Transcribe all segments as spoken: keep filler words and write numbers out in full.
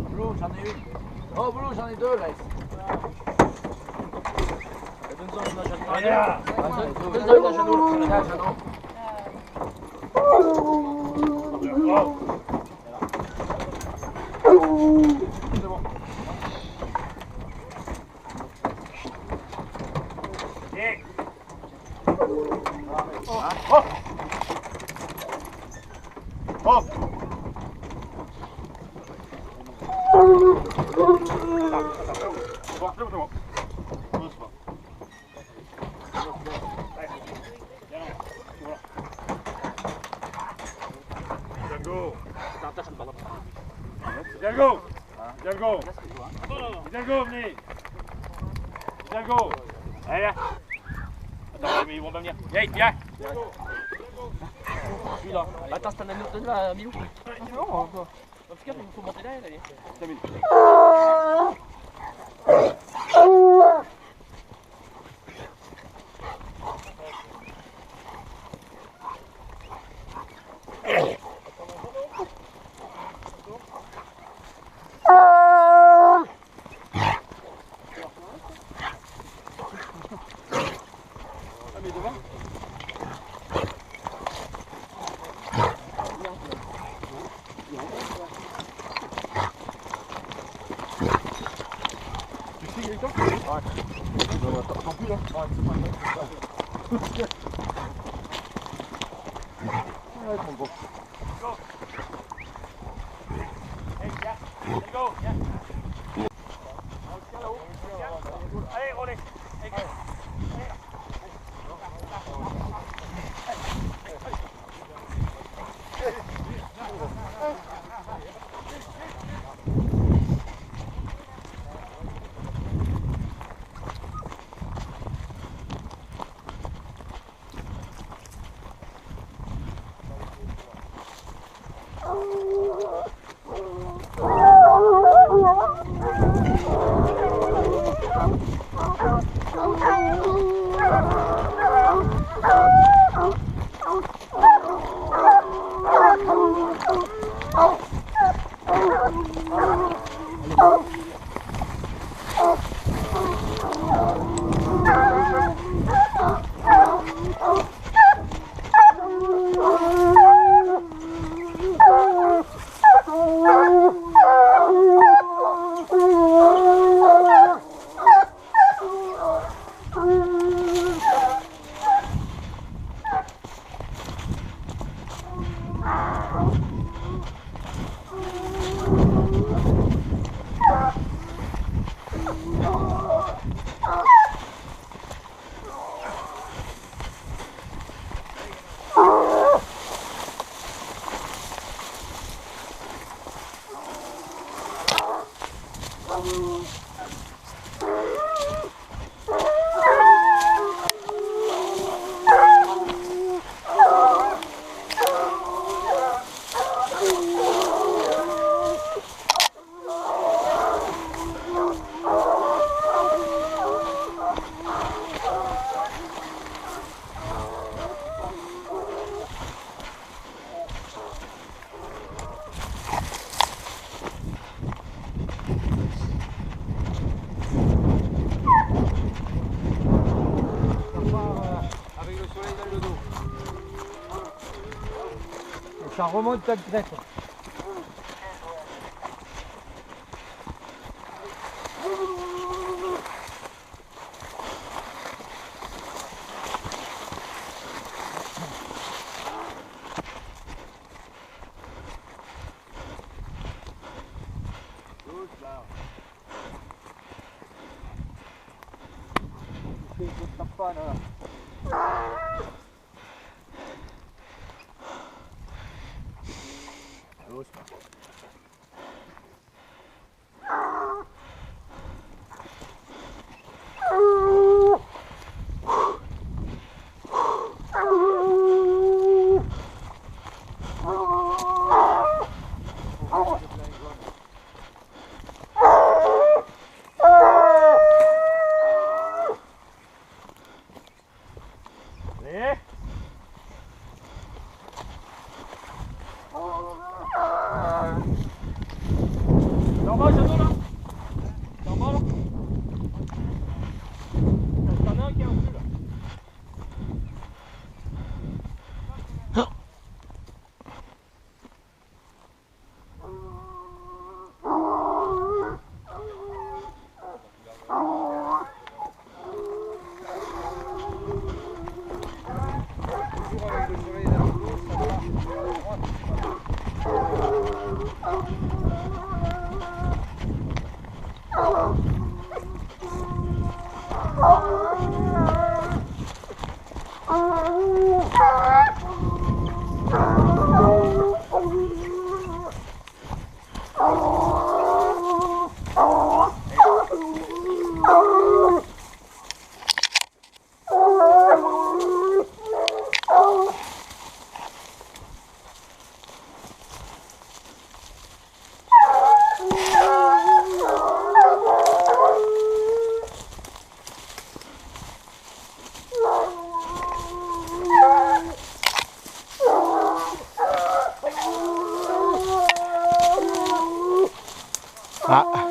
Bleu, j'en ai une. Oh, bleu, j'en ai deux, là, ici. Donne-en une à Jeannot. Tiens, Jeannot. Hidalgo. Hidalgo. Hidalgo. Hidalgo, venez. Hidalgo. Allez, là. Attends, mais ils vont pas venir. Viens, viens. Celui-là. Attends, c'est un autre là, Milou. Non, on va. Parce que il faut monter là, là. Termine. Tu sais, Gaëtan ? Ouais. Non, attends, attends plus, là. Ouais, c'est bon. Ça part, euh, avec le soleil dans le dos. Et ça remonte en crête. Allez. T'en vas, Jeannot, là ? T'en vas, là ? T'en as un qui est en dessous, là. Ah.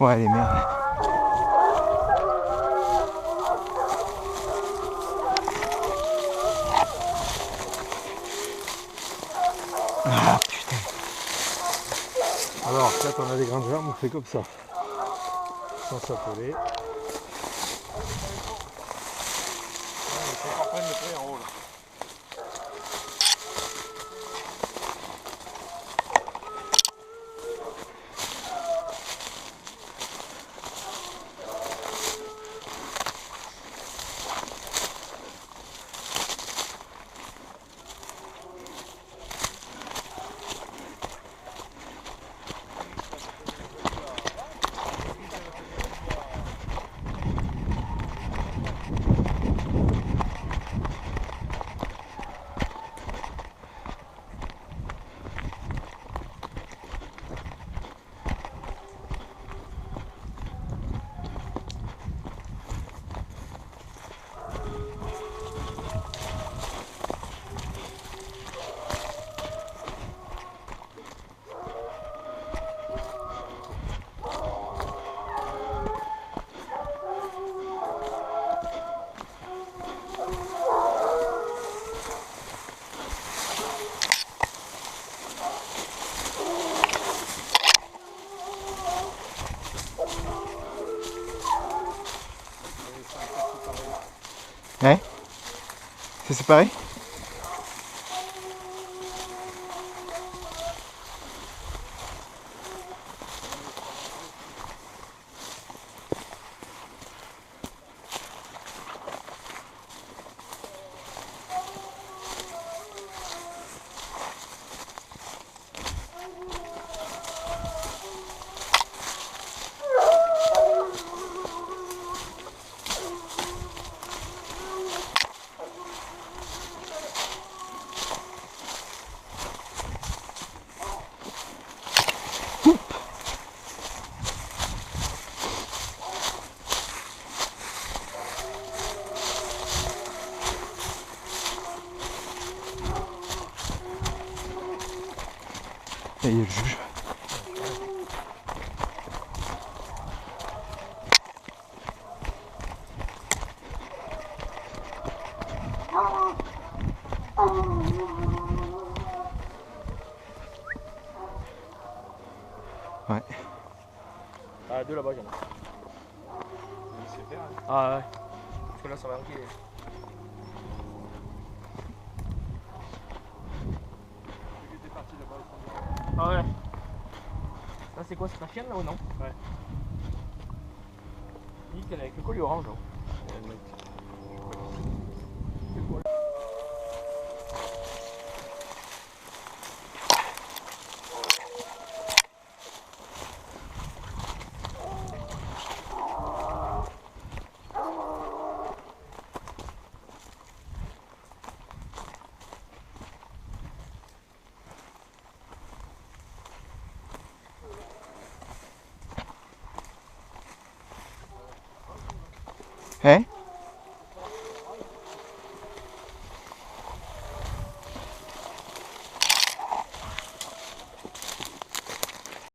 Ouais, les merdes. Ah, putain. Alors, quand on a des grandes jambes, on fait comme ça. Sans s'affoler. Hein ? C'est séparé ? Et il juge. Ouais. Ah, deux là-bas, il y en a. Ah ouais. Parce que là, ça va enquiller. Ah ouais. Là, c'est quoi, c'est ta chienne, là, ou non ? Ouais. Nickel, avec le collier orange, là. Hein ?